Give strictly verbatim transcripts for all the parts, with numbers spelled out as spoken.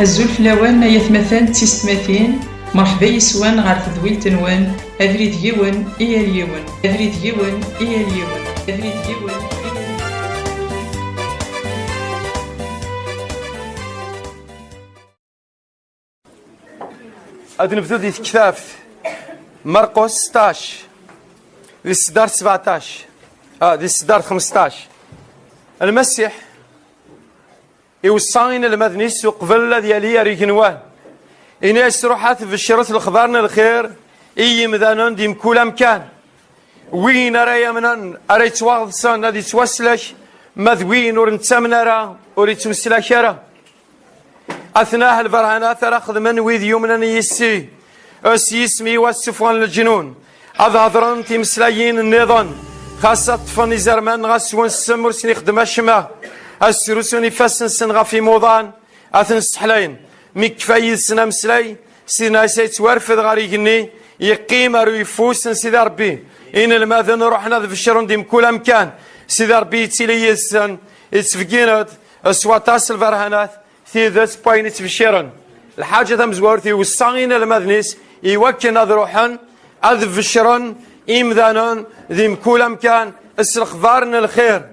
Azul fell-awen, ay atmaten d tisetmatin, merḥba yes-wen ɣer tedwilt-nwen, abrid yiwen i yal yiwen, abrid yiwen i yal yiwen, abrid yiwen i yal yiwen. Ad nebdu di tektabt Marqus seṭṭac, di tseddart sebeɛṭac, ah, di tseddart xmesṭac. Lmasiḥ iweṣṣa inelmaden-is uqbel ad yali ar igenwan. Ini-as, ruḥet beccret lexbar n lxir i yimdanen di mkul amkan. Win ara yamnen ara yettwaɣeḍsen, ad yettwaslek, ma d win ur nettamen ara, ur yettwaslek ara. Atnah lberhanat ara xedmen wid yumnen yis-i. S yisem-iw ad ssufɣen leǧnun, ad hedren timeslayin nniḍen, xas ad ṭṭfen izerman ɣas s wensem ur sen-ixeddem acemma, ad srusun ifassen-nsen ɣef imuḍan, ad ten-sseḥlayen. Mi yekfa yid-sen ameslay, Sidna Ɛisa yettwarfed ɣer igenni, yeqqim ar uyeffus n Sidi Ṛebbi. Inelmaden ruḥen ad beccren di mkul amkan. Sidi Ṛebbi yettili yid-sen, yettbeggin-d s waṭas n lberhanat tidet n wayen i ttbecciren. Lḥaǧa tamezwarut, iweṣṣa inelmaden-is iwakken ad ruḥen ad beccren imdanen di mkul amkan s lexbar n lxir.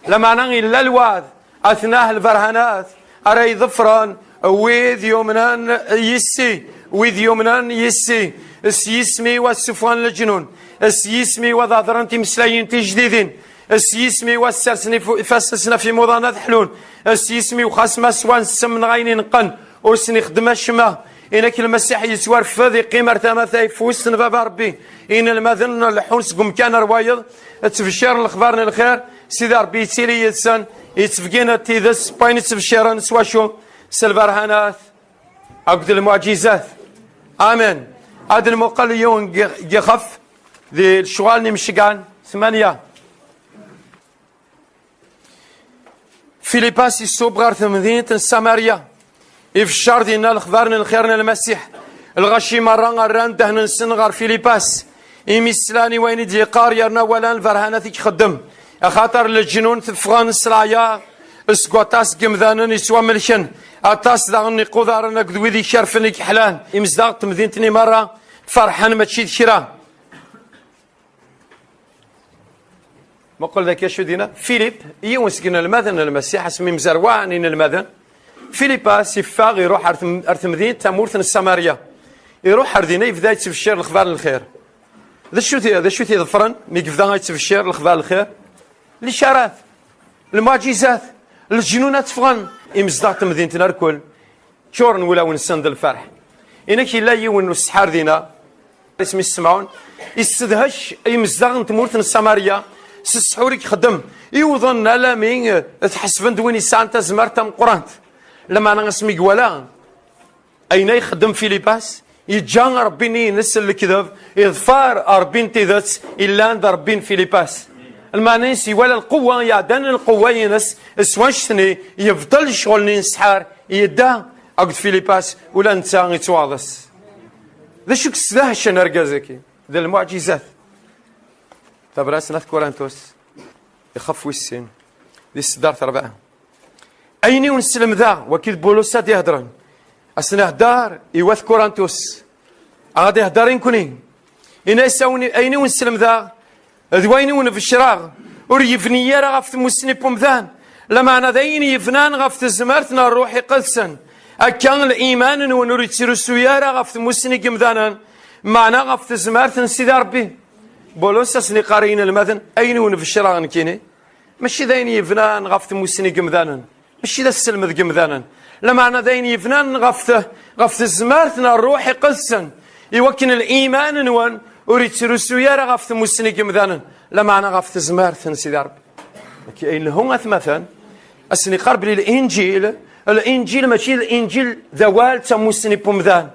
Lameɛna illa lweɛd, atnah lberhanat ara iḍefren wid yumnen yis-i, wid yumnen yis-i, s yisem-iw ad ssufɣen leǧnun, s yisem-iw ad hedren timeslayin tijdidin, s yisem-iw ad ssersen ifu-, ifassen-nsen ɣef imuḍan ad ḥlun, s yisem-iw xas ma swan ssem neɣ ayen ineqqen, ur sen-ixeddem acemma. Inak Lmasiḥ yettwarfed, iqqim ar tama tayeffust n Baba Ṛebbi. Inelmaden leḥḥun seg umkan ar wayeḍ, ttbecciren lexbar n lxir, Sidi Ṛebbi yettili yid-sen, yettbegginet tidet n wayen i ttbecciren s wacu? S lberhanat akked lmuɛǧizat. Amen. Ad nmuqel yiwen n yixef di lecɣal n imceggɛen tmanya. Filipas iṣub ɣer temdint n Samarya, ibeccer dinna lexbar n lxir n Lmasiḥ. Lɣaci merra rran ddehn-nsen ɣer Filipas, imi slan i wayen i d-yeqqar yerna walan lberhanat i ixeddem. Axaṭer leǧnun teffɣen s leɛyaḍ seg waṭas n yemdanen yettwamelken, aṭas daɣen n iqudaren akked wid ikerfen i yeḥlan. Imezdaɣ n temdint-nni merra ferḥen mačči d kra. Muqel daki acu dina. Filip, yiwen seg inelmaden n Lmasiḥ, asmi mzerwaɛen inelmaden, Filipas iffeɣ, iruḥ ar tem-, ar temdint, tamurt n Samarya. Iruḥ ar dina, yebda yettbeccir lexbar n lxir. D acu t-, d acu t-iḍefren mi yebda yettbeccir lexbar n lxir? Licarat, lmuɛǧizat, leǧnun ad ffɣen. Imezdaɣ n temdint n Arkul ččuren wulawen-nsen d lferḥ. Inak yella yiwen n useḥḥar dina, isem-is Semɛun, issedhec imezdaɣ n tmurt n Samarya s ssḥur i ixeddem. Iwḍen alami, eh, t-ḥesben d win yesɛan tazmert tameqqrant. Lameɛna asmi iwala ayen ay ixeddem Filipas, yeǧǧa Ṛebbi-nni-ines n lekdeb, iḍfar Ṛebbi n tidet, illan d Ṛebbi n Filipas. Lmeɛna-ines iwala lqewwa, iɛeddan lqewwa-ines, s wanect-nni yebṭel ccɣel-nni n ssḥar, yedda akked Filipas, ula netta yettwaɣḍes. D acu i yesdehcen argaz-agi? D lmuɛǧizat. Tabrat n At Kurantus, ixef wis sin, di tseddart rebɛa. Ayen i wen-slemdeɣ, wagi d Bulus ad d-ihedren. Ad sen-ihedder i wat Kurantus. Ad ihedder i nekni. Ini-as awen-, ayen i wen-slemdeɣ, d wayen i wen-beccreɣ, ur yebni ara ɣef tmussni n umdan, lameɛna d ayen yebnan ɣef tezmert n Ṛṛuḥ Iqedsen. Akka, liman-nwen ur yettrusu ara ɣef tmussni n yemdanen, meɛna ɣef tezmert n Sidi Ṛebbi. Bulus ad sen-iqqar i yinelmaden, ayen i wen-beccreɣ nekkini, mačči d ayen yebnan ɣef tmussni n yemdanen, mačči d aselmed n yemdanen, lameɛna d ayen yebnan ɣef te-, ɣef tezmert n Ṛṛuḥ Iqedsen, iwakken liman-nwen ur yettrusu ara ɣef tmussni n yemdanen, lameɛna ɣef tezmert n Sidi Ṛebbi. Akken ay nlehu atmaten, ad sen-iqqar belli Linǧil, Linǧil mačči d Linǧil d awal d tamussni n umdan.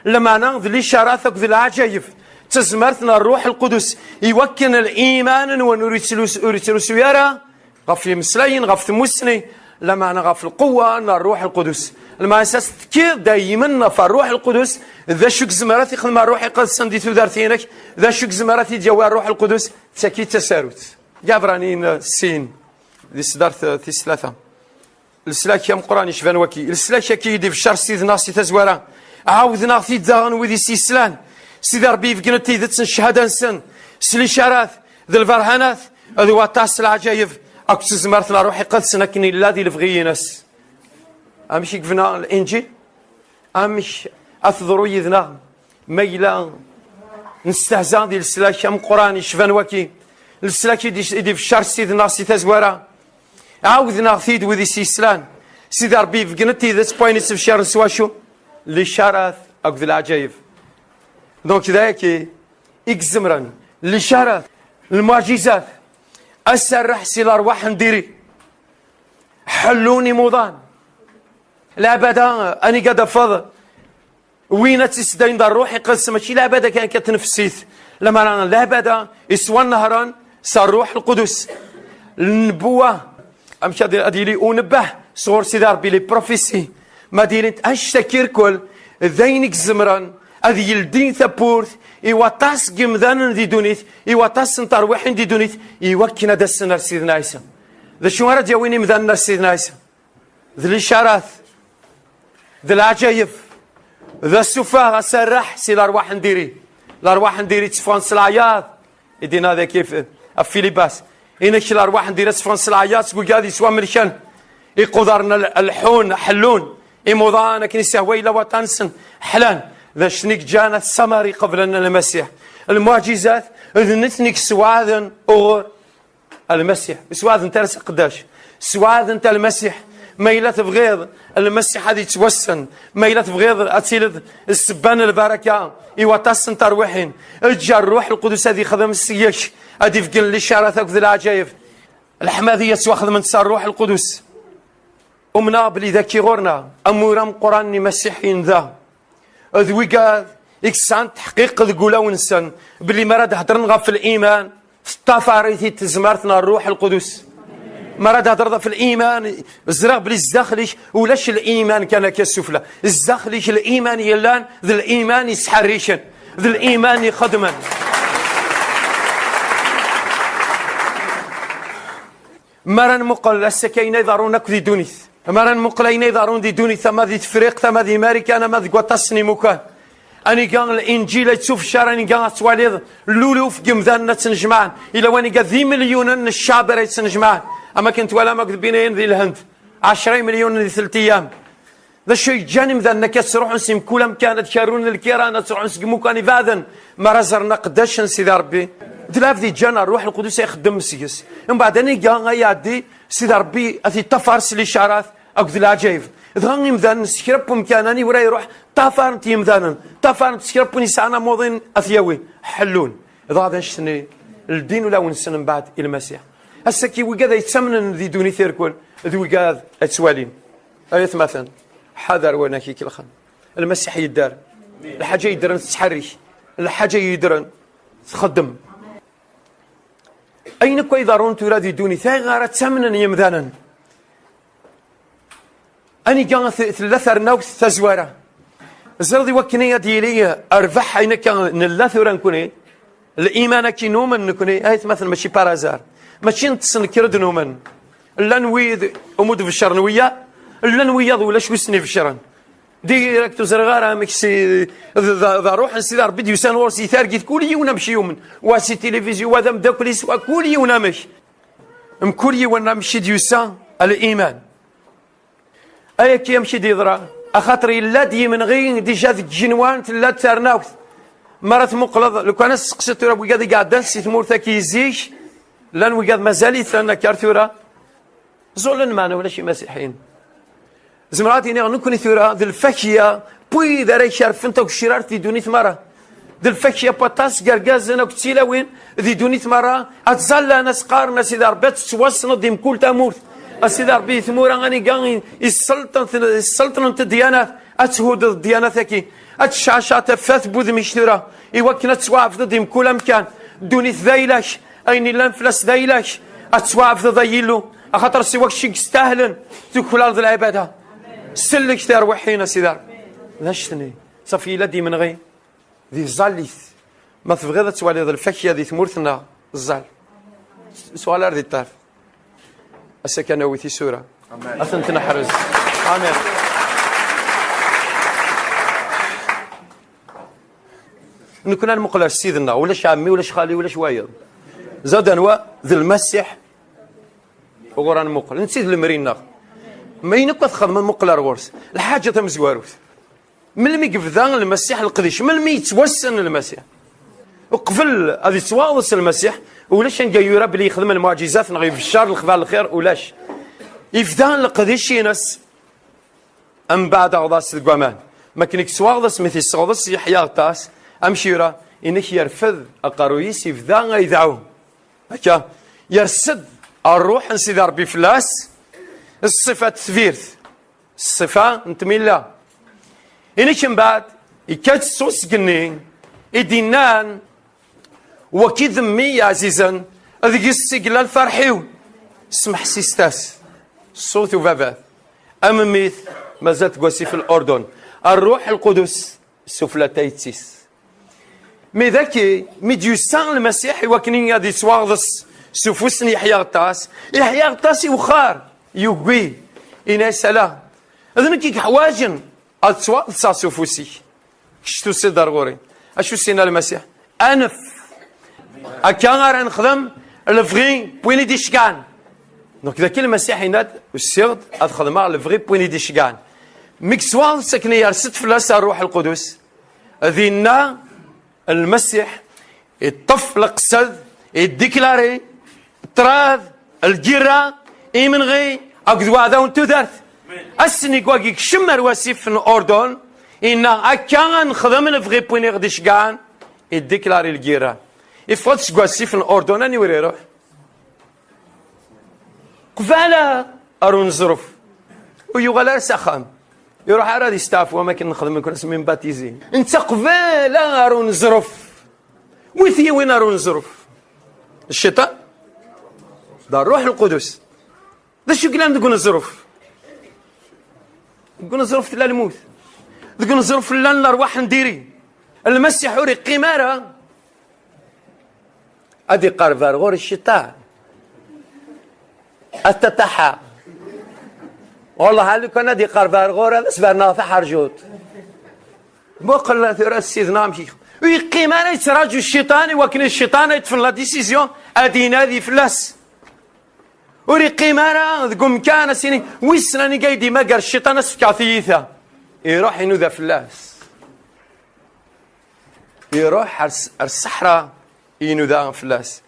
Lameɛna d licarat akked leɛǧayeb, d tazmert n Ṛṛuḥ Lqudus, iwakken liman-nwen ur yettlus-, ur yettrusu ara ɣef yimeslayen, ɣef tmussni, lameɛna ɣef lqewwa n Ṛṛuḥ Lqudus. Lmeɛna s-, tettekkiḍ daymen ɣef Ṛṛuḥ Lqudus, d acu i yezmer ad t-ixdem Ṛṛuḥ Iqedsen di tudert-inek, d acu i yezmer ad t-id-yawi Ṛṛuḥ Lqudus, d tagi i d tasarut. Deg Iɛebṛaniyen sin, di tseddart tis tlata. Leslak ameqqran yecban waki, leslak-agi i d-ibeccer Sidna si tazwara. Ɛawden-aɣ-t-id daɣen wid i s-yeslan. Sidi Ṛebbi yebgen-d tidet n cchada-nsen s licarat d lberhanat d waṭas n leɛǧayeb akked tezmert n Ṛṛuḥ Iqedsen akken yella di lebɣi-ines. Amek i yebna Linǧil? Amek ad teḍru yid-neɣ ma yella nestehza di leslak ameqqran yecban waki, leslak i d-, i d-ibeccer Sidna si tazwara? Ɛawden-aɣ-t-id wid i s-yeslan. Sidi Ṛebbi yebgen-d tidet n wayen i ttbecciren s wacu? Licarat akked leɛǧayeb. Donc d ayagi i izemren licarat, lmuɛǧizat, aserreḥ si lerwaḥ n diri, ḥellun imuḍan. Lɛibada, aniga d-tafeḍ win ad tt-isdayen d Ṛṛuḥ Iqedsen, mačči lɛibada kan, kan tnefsit, lamara lɛibada yettwanehṛen s Ṛṛuḥ Lqudus. Lnebwa, amek ad, ad yili unebbeh sɣur Sidi Ṛebbi, les prophéties, ma ad ilint annect-agi irkel, d ayen i izemren ad yeldin tawwurt i waṭas n yimdanen di ddunit, i waṭas n terwiḥin di ddunit, i wakken ad asen ar Sidna Ɛisa. D acu ara d-yawin imdanen ar Sidna Ɛisa? D licarat, d leɛǧayeb, d asuffeɣ, aserreḥ si lerwaḥ n diri. Lerwaḥ n diri tteffɣen s leɛyaḍ, i d-yenna dagi f-, ɣef Filibas. Inek lerwaḥ n diri tteffɣen s leɛyaḍ seg wigad yettwamelken. Iqudaren l-, lḥun, ḥellun. Imuḍan akken i sehwa yella waṭan-nsen ḥlan. D acu-ten i yeǧǧan At Samar iqeblen Lmasiḥ? Lmuɛǧizat, d nitni i yessewɛaden uɣur Lmasiḥ. Sweɛdent ar At Qeddac. Sweɛdent ar Lmasiḥ. Ma yella tebɣiḍ Lmasiḥ ad yettwassen, ma yella tebɣiḍ ad tiliḍ ssebba n lbaraka i waṭas n terwiḥin, eǧǧ Ṛṛuḥ Lqudus ad yexdem seg-k, ad d-ifgen licarat akked leɛǧayeb. Leḥmadi ad ttwaxedment s Ṛṛuḥ Lqudus. Umneɣ belli dagi ɣur-neɣ amur ameqqran n imasiḥiyen da, d wigad i yesɛan teḥqiq deg ulawen-nsen belli mi ara d-hedren ɣef liman, teṭṭafar-it-id tezmert n Ṛṛuḥ Lqudus. Mi ara d-hedreḍ ɣef liman, ẓriɣ belli zdaxel-ik ulac liman kan akka sufla. Zdaxel-ik liman yellan d liman yesḥerriken, d liman ixeddmen. Mi ara nmuqel ass-agi ayen ay iḍerrun akk di ddunit, mi ara nmuqel ayen ay iḍerrun di ddunit, ama di Tefriqt, ama di Marikan, ama deg waṭas n imukan, aniga Linǧil ay yettufeccar, aniga ad twaliḍ luluf n yimdanen ad ttnejmaɛen. Yella waniga d imelyunen n ccɛeb ara yettnejmaɛen, am akken twalam akk d binayen di Lhend, ɛecra imelyunen di telt ayyam. D acu yeǧǧan imdanen akka ttruḥun si mkul amkan, ad kerrun lkiran, ad ttruḥun seg imukan ibeɛden, mi ara ẓren aqeddac n Sidi Ṛebbi? D lɛebd yeǧǧan Ṛṛuḥ Lqudus ay ixeddem seg-s. Mbeɛd aniga ay iɛeddi, Sidi Ṛebbi ad t-iṭṭafar s licarat akked leɛǧayeb. Dɣa imdanen s kra n wemkan, aniwer ara iruḥ, ṭṭafaren-t yimdanen, ṭṭafaren-t s kra n win yesɛan amuḍin ad t-yawi, ḥellun. Dɣa d annect-nni ldin ulawen-nsen mbeɛd i Lmasiḥ. Ass-agi wigad ay yettamnen di ddunit irkel d wigad ay ttwalin. Ay atmaten, ḥader win ak-ikelxen. Lmasiḥ yedder. Lḥaǧa yeddren tettḥerrik. Lḥaǧa yeddren txeddem. Ayen akk ay iḍerrun tura di ddunit, ayɣer ad ttamnen yemdanen? Aniga t-, tella ternawt tazwara? Ẓriɣ i wakken ad yili rrbeḥ ayen akka nella tura nekni. Liman-agi numen nekni, ay atmaten, mačči par hasard. Mačči neṭṭes nekker ad numen. Llan wid umi d-beccren wiyaḍ, llan wiyaḍ ulac wi sen-ibeccren. Direct ur ẓriɣ ara amek si, d, d, d ṛṛuḥ n Sidi Ṛebbi d-yusan ɣur-s i targit, kul yiwen amek yumen. Wa si tilivizyu, wa d ameddakel-is, wa kul yiwen amek. Mkul yiwen amek i d-yusa liman. Ayagi amek i d-yeḍra? Axaṭer yella-d yimenɣi, dija deg igenwan tella-d tarnawt. Mi ara tmuqleḍ, lukan ad testeqsiḍ tura wigad i iɛeddan si tmurt-agi zik, llan wigad mazal-iten akka ar tura. Ẓulen, meɛna ulac imasiḥiyen. Zemreɣ ad iniɣ nekkni tura d lfakya n wid ara ikerfen tagecrart di ddunit merra. D lfakya n waṭas n yergazen akked tilawin di ddunit merra, ad ttẓallan, ad s-qqaren: "A Sidi Ṛebbi, ad tettwassneḍ di mkul tamurt. A Sidi Ṛebbi, di tmura aniga i, i sselṭent, i sselṭnent ddyanat, ad thuddeḍ ddyanat-agi, ad tecceɛceɛ tafat n wudem-ik tura, i wakken ad tettwaɛebdeḍ di mkul amkan. Ddunit d ayla-k, ayen illan fell-as d ayla-k, ad tettwaɛebdeḍ ay Illu, axaṭer s wakk i yestahlen tuklaleḍ lɛibada." Sellek tirwiḥin, a Sidi Ṛebbi. D annect-nni. Ṣafi, yella-d imenɣi di tẓallit. Ma tebɣiḍ ad twaliḍ lfakya di tmurt-nneɣ, ẓẓal. S-, suɣal ar di ṭṭerf. Ass-a kan awi tisura. Ad tent-neḥrez. Amin. Nekni ad nmuqel ar Ssid-nneɣ, ulac ɛemmi, ulac xali, ulac wayeḍ. Zad anwa? D Lmasiḥ. Uɣur ad nmuqel, netta i d lemri-nneɣ. Ma ayen akk ad txedmeḍ, muqel ar ɣur-s. Lḥaǧa tamezwarut, melmi yebda Lmasiḥ leqdic? Melmi yettwassen Lmasiḥ? Uqbel ad yettwaɣḍes Lmasiḥ, ulac anga yura belli yexdem lmuɛǧizat neɣ ibeccer lexbar lxir, ulac. Yebda leqdic-ines mbeɛd aɣḍas deg waman. Makken i yettwaɣḍes, mi t-yesseɣḍes Yeḥya Aɣeṭṭas, amek yura? Inek yerfed aqerruy-is, yebda ad yedɛu. Akka, yers-d Ṛṛuḥ n Sidi Ṛebbi fell-as, ṣṣifa n tbirt, ṣṣifa n tmilla. Inek mbeɛd, ikka-d ṣṣut seg-nni i d-innan: "Waki d mmi ɛzizen, deg-s i yella lferḥ-iw." Smeḥsiset-as ṣṣut ubabat, a mmi-t, mazal deg wasif n Urdun, Ṛṛuḥ Lqudus sufella tayet-is. Mi daki, mi d-yusa Lmasiḥ i wakken ad yettwaɣḍes s ufus n Yeḥya Aɣeṭṭas, Yeḥya Aɣeṭṭas iwexxer, yugi, ini-as: "Ala, d nekk i yeḥwaǧen ad ttwaɣḍseɣ s ufus-ik. Kečč tusiḍ-d ar ɣur-i." Acu s-yenna Lmasiḥ? Anef. Akka ara nexdem lebɣi n win i d-iceggɛen. Donc, daki Lmasiḥ yenna-d: "Usiɣ-d ad xedmeɣ lebɣi n win i d-iceggɛen." Mi yettwaɣḍes akken yers-d fell-as Ṛṛuḥ Lqudus, dinna Lmasiḥ iṭṭef leqsed, iddiklari ṭṭrad, lgirra, imenɣi akked waɛdaw n tudert. Ass-nni wagi yekcem ar wasif n Urdun, inna: "Akka ad nexdem lebɣi n win i ɣ-d-iceggɛen." Iddiklari lgirra. Iffeɣ-d seg wasif n Urdun, aniwer iruḥ? Qbala ar uneẓruf. Ur yuɣal ara s axxam. Iruḥ ara ad isteɛfu, am akken nexdem nekk asmi nbatizi. Netta qbala ar uneẓruf. Wi t-yiwin ar uneẓruf? Cciṭan? D Ṛṛuḥ Lqudus. D acu yellan deg uneẓruf? Deg uneẓruf tella lmut. Deg uneẓruf llan lerwaḥ n diri. Lmasiḥ ur iqqim ara. Ad iqerreb ar ɣur-i cciṭan. Ad t-taḥa. Wallah, a lukan ad iqerreb ar ɣur-i, ad as-berneɣ taḥerjut. Muqel tura Sidna amek i-, ur yeqqim ara yettraǧu cciṭan i wakken cciṭan ad yeṭṭfen la décision, ad inadi fell-as. Ur yeqqim ara deg umkan, ad s-yini: "Wissen anida i d-imager cciṭan, ad s-fkeɣ tiyita." Iruḥ inuda fell-as. Iruḥ ar s-, ar ṣṣeḥra, inuda fell-as.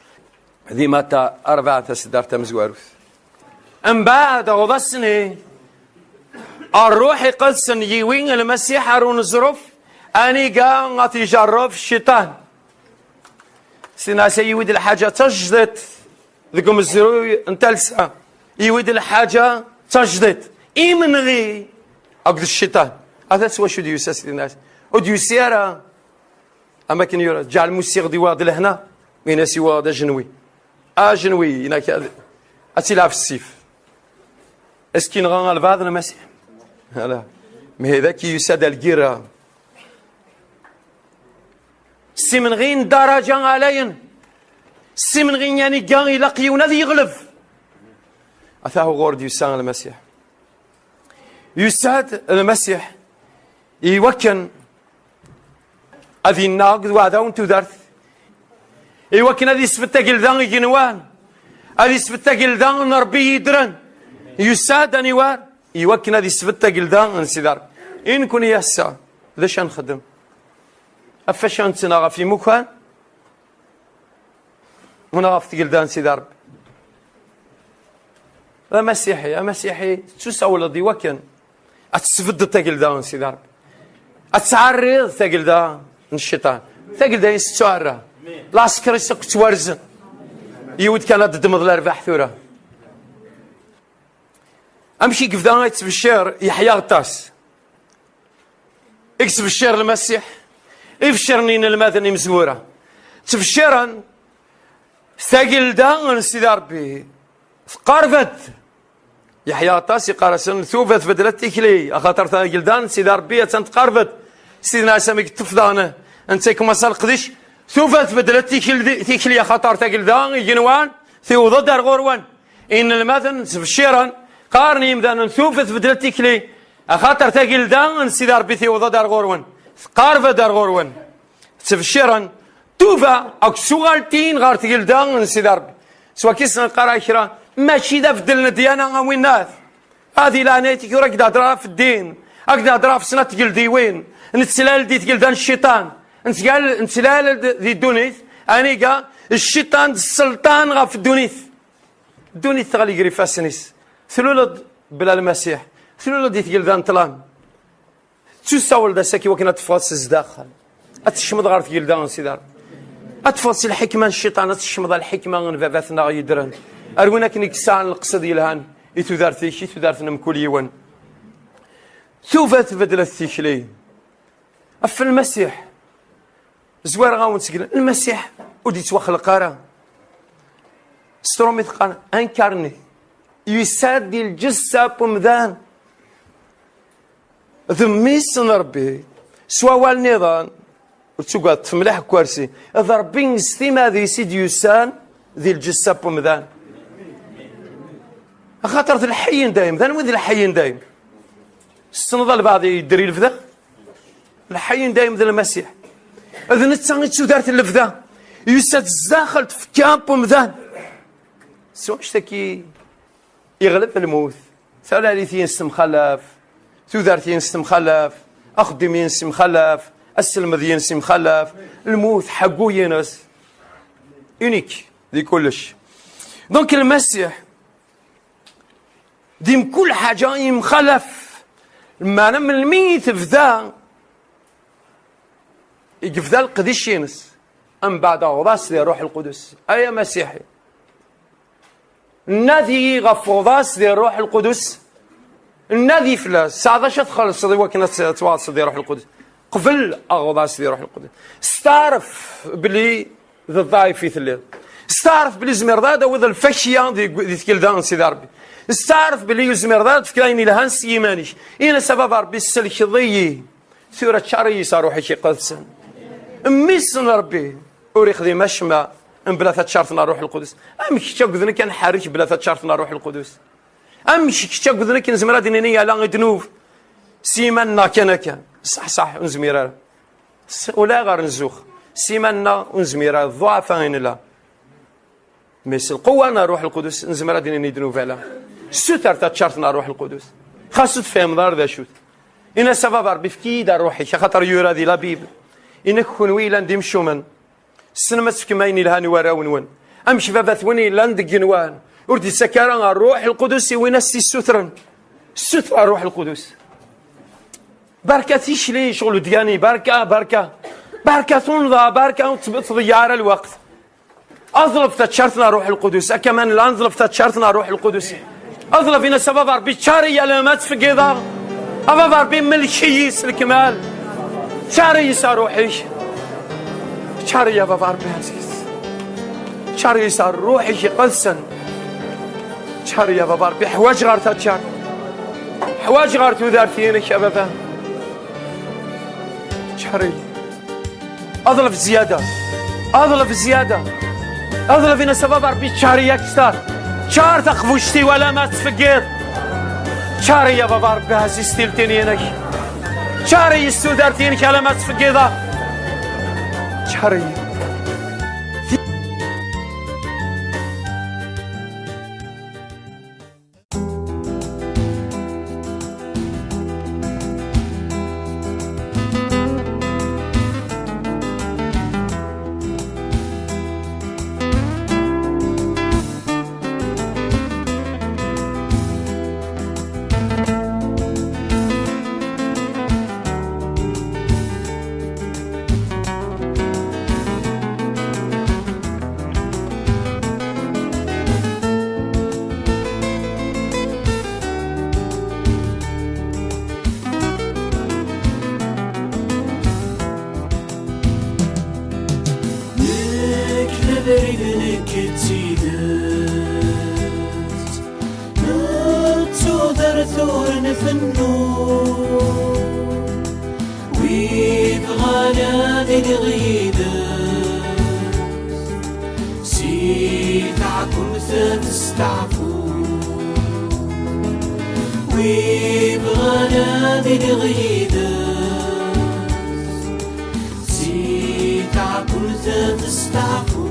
Di Mata rebɛa, taseddart tamezwarut. Mbeɛd aɣḍas-nni, Ṛṛuḥ Iqedsen yiwi Lmasiḥ ar uneẓruf, aniga ad t-ijerreb cciṭan. Sidna Ɛisa yiwi-d lḥaǧa d tajdiṭ deg umezruy n talsa. Yiwi-d lḥaǧa d tajdiṭ, imenɣi akked cciṭan. Ata s wacu d-yusa Sidna Ɛisa. Ur d-yusi ara am akken yura: "Ǧeɛl musiɣ d iwaɣ d lehna." Ini-as iwaɣ d ajenwi. Ajenwi, inak ad, ad tt-ilɛeb ssif. Est-ce que yenɣa albaɛḍ Lmasiḥ? Ala. Mhi daki yusa-d ar lgirra. S imenɣi n ddaraǧa ɛlayen. S imenɣi n yaniga ilaq yiwen ad yeɣleb. Ata uɣur d-yusa Lmasiḥ. Yusa-d Lmasiḥ i wakken ad yennaɣ d waɛdaw n tudert, i wakken ad yesbedd tagelda igenwan, ad yesbedd tagelda n Ṛebbi yeddren. Yusa-d aniwer? I wakken ad yesbedd tagelda n Sidi Ṛebbi. I nekkni ass-a, d acu ad nxeddem? Ɣef wacu ad nettnaɣ, ɣef imukan? Neɣ ɣef tgelda n Sidi Ṛebbi? D amasiḥi, amasiḥi, tettusawleḍ i wakken ad tesbeddeḍ tagelda n Sidi Ṛebbi. Ad tɛerriḍ tagelda n cciṭan. Tagelda-is tettuɛerra. Lɛesker-is akk ttwarzen. Yiwet kan ad d-ddmeḍ lerbaḥ tura. Amek i yebda yettbecciṛ Yeḥya Aɣeṭṭas? I yettbecciṛ Lmasiḥ, i beccren inelmaden imezwura. Ttbecciṛen tagelda n Sidi Ṛebbi tqerreb-d. Yeḥya Aɣeṭṭas iqqar-asen: "Tuba tbeddel tikli, axaṭer tagelda n Sidi Ṛebbi attan tqerreb-d." Sidna Ɛisa mi yeṭṭef daɣen netta ikemmel leqdic: "Tuba tbeddel tikli, tikli, axaṭer tagelda igenwan tiweḍ-d ar ɣur-wen." Inelmaden ttbecciṛen Qqaren yimdanen, tufa tbeddel tikli, axaṭer tagelda n Sidi Ṛebbi tiweḍ-d ar ɣur-wen, tqareb-d ar ɣur-wen. Ttbecciren tuba akked tuɣaltin ɣer tgelda n Sidi Ṛebbi. S wakk-is neqqar kra, mačči d abeddel n ddyana a winnat. Ad di leɛnayet-ik ur ak-d-hedreɣ ɣef ddin, ak-d-hedreɣ ɣef snat tgeldiwin. Nettlal di tgelda n cciṭan, nettlal, nettlal-d di ddunit, aniga cciṭan d sselṭan ɣef ddunit. Ddunit teɣli gar ifassen-is. Tluleḍ bla Lmasiḥ, tluleḍ di tgelda n ṭṭlam. Tettusawleḍ ass-agi wakken ad teffɣeḍ s zdaxel, ad tekcmeḍ ɣer tgelda n Sidi Ṛebbi, ad teffɣeḍ si lḥikma n cciṭan, ad tekcmeḍ ɣer lḥikma n baba-tneɣ yeddren. Ar win akken i yesɛan leqsed yelhan i tudert-ik, i tudert n mkul yiwen. Tuba tbeddlet tikli. Ɣef Lmasiḥ, zwareɣ-awen seg Lmasiḥ ur d-yettwaxleq ara. S tṛumit qqaren incarné, yusa-d di lǧessa n umdan. D mmi-s n Ṛebbi, s wawal nniḍen, ur ttugad, ṭṭef mliḥ deg ukersi, d Ṛebbi s timmad-is i d-yusan di lǧessa n umdan. Axaṭer d lḥeyyen dayem. D anwi d lḥeyyen dayem? Tessneḍ albaɛḍ yedder i lebda? Lḥeyyen dayem d Lmasiḥ. D netta i d tudert n lebda. Yusa-d zdaxel tfekka n umdan. S wanect-agi yeɣleb lmut. Talalit-ines temxalaf, tudert-ines temxalaf, axeddim-ines yemxalaf, aselmed-ines yemxalaf, lmut ḥeggu-ines. Unique di kullec. Donc Lmasiḥ di mkul ḥaǧa yemxalaf. Lmeɛna melmi i tebda, i yebda leqdic-ines, mbeɛd aɣḍas di Ṛṛuḥ Lqudus. Ay amasiḥi, nadi ɣef uɣḍas di Ṛṛuḥ Lqudus, nadi fell-as. Tesɛa d acu ad txellṣeḍ i wakken ad t-, ad twaḍseḍ di Ṛṛuḥ Lqudus? Qbel aɣḍas di Ṛṛuḥ Lqudus. Steɛref belli d ḍɛif i telliḍ. Steɛref belli tzemreḍ ad d-tawiḍ lfakya di, di tgelda n Sidi Ṛebbi. Steɛref belli ur tezmireḍ ara ad tefkeḍ ayen yelhan s yiman-ik. Ini-as, a Baba Ṛebbi, sellkeḍ-iyi. Tura ččar-iyi s Ṛṛuḥ-ik Iqedsen. Mmi-s n Ṛebbi ur ixdim acemma mebla taččart n Ṛṛuḥ Lqudus. Amek kečč akked nekk ad nḥerrek bla taččart n Ṛṛuḥ Lqudus? Amek kečč akked nekk nezmer ad d-nini ala i ddnub s yiman-nneɣ kan akka? Ṣaḥ, ṣaḥ, ur nezmir ara. S-, ulayɣer nzux. S yiman-nneɣ ur nezmir ara, d ḍḍuɛafa i nella. Mais s lqewwa n Ṛṛuḥ Lqudus nezmer ad d-nini ddnub ala. Suter taččart n Ṛṛuḥ Lqudus. Xas ur tefhimeḍ ara d acu-t. Ini-as, a Baba Ṛebbi, efk-iyi-d Ṛṛuḥ-ik, axaṭer yura di la Bible. Ini-ak, kenwi yellan d imcumen, tessnem ad tefkem ayen yelhan i warraw-nwen. Amek baba-twen yellan deg igenwan, ur d-yettak ara Ṛṛuḥ Lqudus i win as-t-issutren? Ssuter Ṛṛuḥ Lqudus. Barka tikli, ccɣel udyani, barka, barka. Barka tunḍa, barka ur tb-, tḍeyyeɛ ara lweqt. Aḍleb taččart n Ṛṛuḥ Lqudus, akka ma nella neḍleb taččart n Ṛṛuḥ Lqudus. Aḍleb, ini-as, a Baba Ṛebbi, ččar-iyi alamma ttfeggiḍeɣ. A Baba Ṛebbi, melk-iyi s lekmal. Ččar-iyi s Ṛṛuḥ-ik. Ččar-iyi a Baba Ṛebbi ɛziz. Ččar-iyi s Ṛṛuḥ-ik Iqedsen. Ččar-iyi a Baba Ṛebbi, ḥwaǧeɣ ɣer taččart. Ḥwaǧeɣ ɣer tudert-inek a Baba. Ččar-iyi. Aḍleb zzyada. Aḍleb zzyada. Aḍleb, ini-as a Baba Ṛebbi, ččar-iyi akter. Ččar taqbuct-iw alamma ttfeggiḍ. Ččar-iyi a Baba Ṛebbi ɛziz tiltin-inek. Ččar-iyi s tudert-inek alamma ttfeggiḍeɣ. Ččar-iyi. Nekk d abrid, nekk d tidet, d tudert ur nfennu. Wi bɣan ad iliɣ yid-s, si taɛkemt ad testeɛfu. Yebɣan ad iliɣ yid-s, si tɛebbult ad testeɛfu.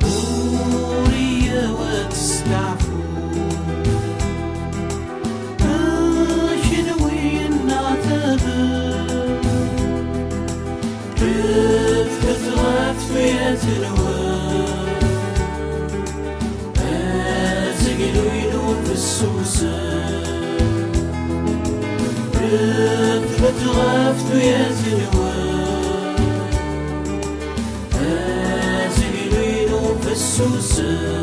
Ur iyaw ad testeɛfu. A kenwi yenneɛtaben, refdet ɣef tuyat-nwen, azaglu-inu fessusen, refdet ɣef tuyat-nwen. Azaglu-inu fessusen.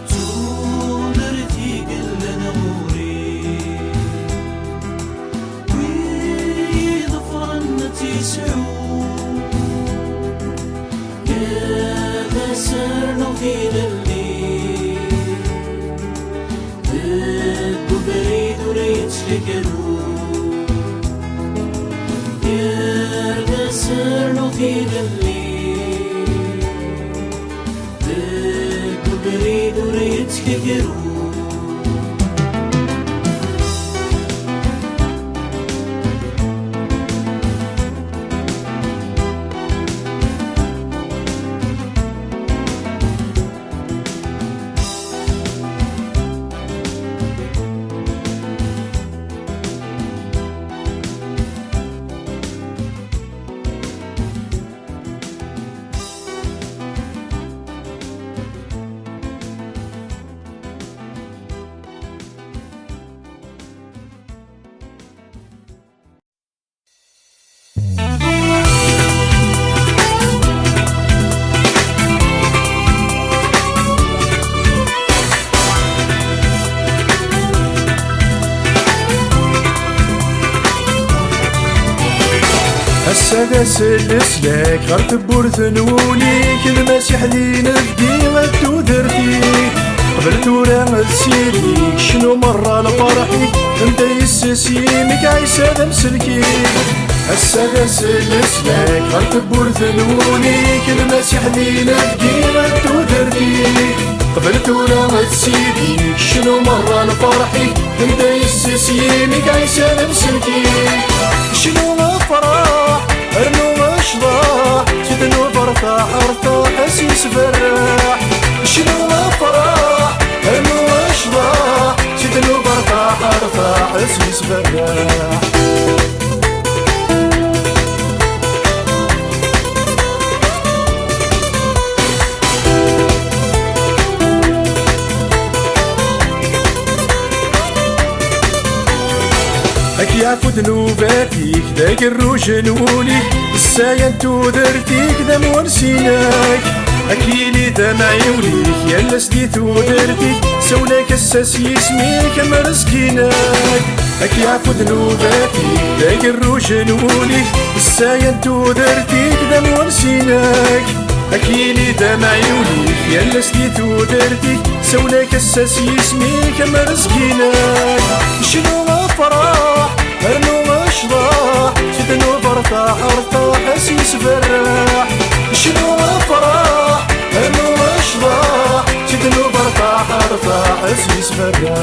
D tudert i yellan ɣur-i, wi iḍefren ad tt-yesɛu. Ad as-rnuɣ tilelli deg ubrid ur yettkakaru. Ad as-rnuɣ tilelli deg ubrid ur yettkakaru. Ass-a d ass n leslak ɣer tewwurt n wul-ik, lmasiḥ d inebgi d tudert-ik. Qbel tura d sidi, kecnu merra lferḥ-ik, anda yesses yimi-k Ɛisa d amsellek-ik. Ass-a d ass n leslak ɣer tewwurt n wul-ik, lmasiḥ d inebgi d tudert-ik. Qbel tura d sidi, kecnu merra lferḥ-ik, anda yesses yimi-k Ɛisa d amsellek-ik. Kecnu afraḥ, rnu ccḍeḥ, si tnuba rtaḥ, rtaḥ, ass yesberreḥ. Cnu afraḥ, rnu ccḍeḥ, si tnuba rtaḥ, rtaḥ, ass yesberreḥ. Ad k-yeɛfu ddnubat-ik, d agerruj n wul-ik, ssaya n tudert-ik d amwan s inek. Ad k-yili d amɛiwen-ik, yal ass di tudert-ik, sawlak ass-a s yisem-ik, am rrezq-inek. Ad k-yeɛfu ddnubat-ik, d agerruj n wul-ik, ssaya n tudert-ik d amwan s inek. Ad k-yili d amɛiwen-ik, yal ass di tudert-ik, sawlak ass-a s yisem-ik, am rrezq-inek. Cnu afraḥ, rnu ccḍeḥ, si tnuba rtaḥ, rtaḥ, ass yesberreḥ. Cnu afraḥ, rnu ccḍeḥ, si tnuba rtaḥ, rtaḥ, ass yesberreḥ.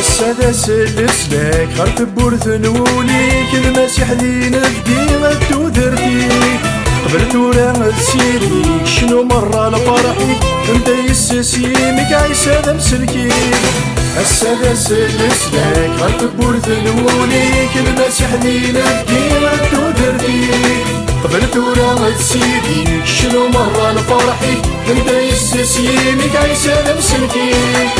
Ass-a d ass n leslak ɣer tewwurt n wul-ik, lmasiḥ d inebgi d tudert-ik. Qbel tura d sidi, kecnu merra lferḥ-ik, anda yesses yimi-k Ɛisa d amsellek-ik. Ass-a d ass n leslak ɣer tewwurt n wul-ik, lmasiḥ d inebgi d tudert-ik. Qbel tura d sidi, kecnu merra lferḥ-ik, anda yesses yimi-k Ɛisa d amsellek-ik.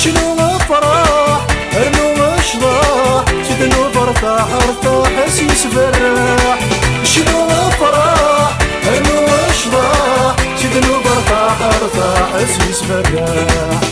Cnu afraḥ, rnu ccḍeḥ, si tnuba rtaḥ, rtaḥ, ass yesberreḥ. Cnu Yesferreḥ.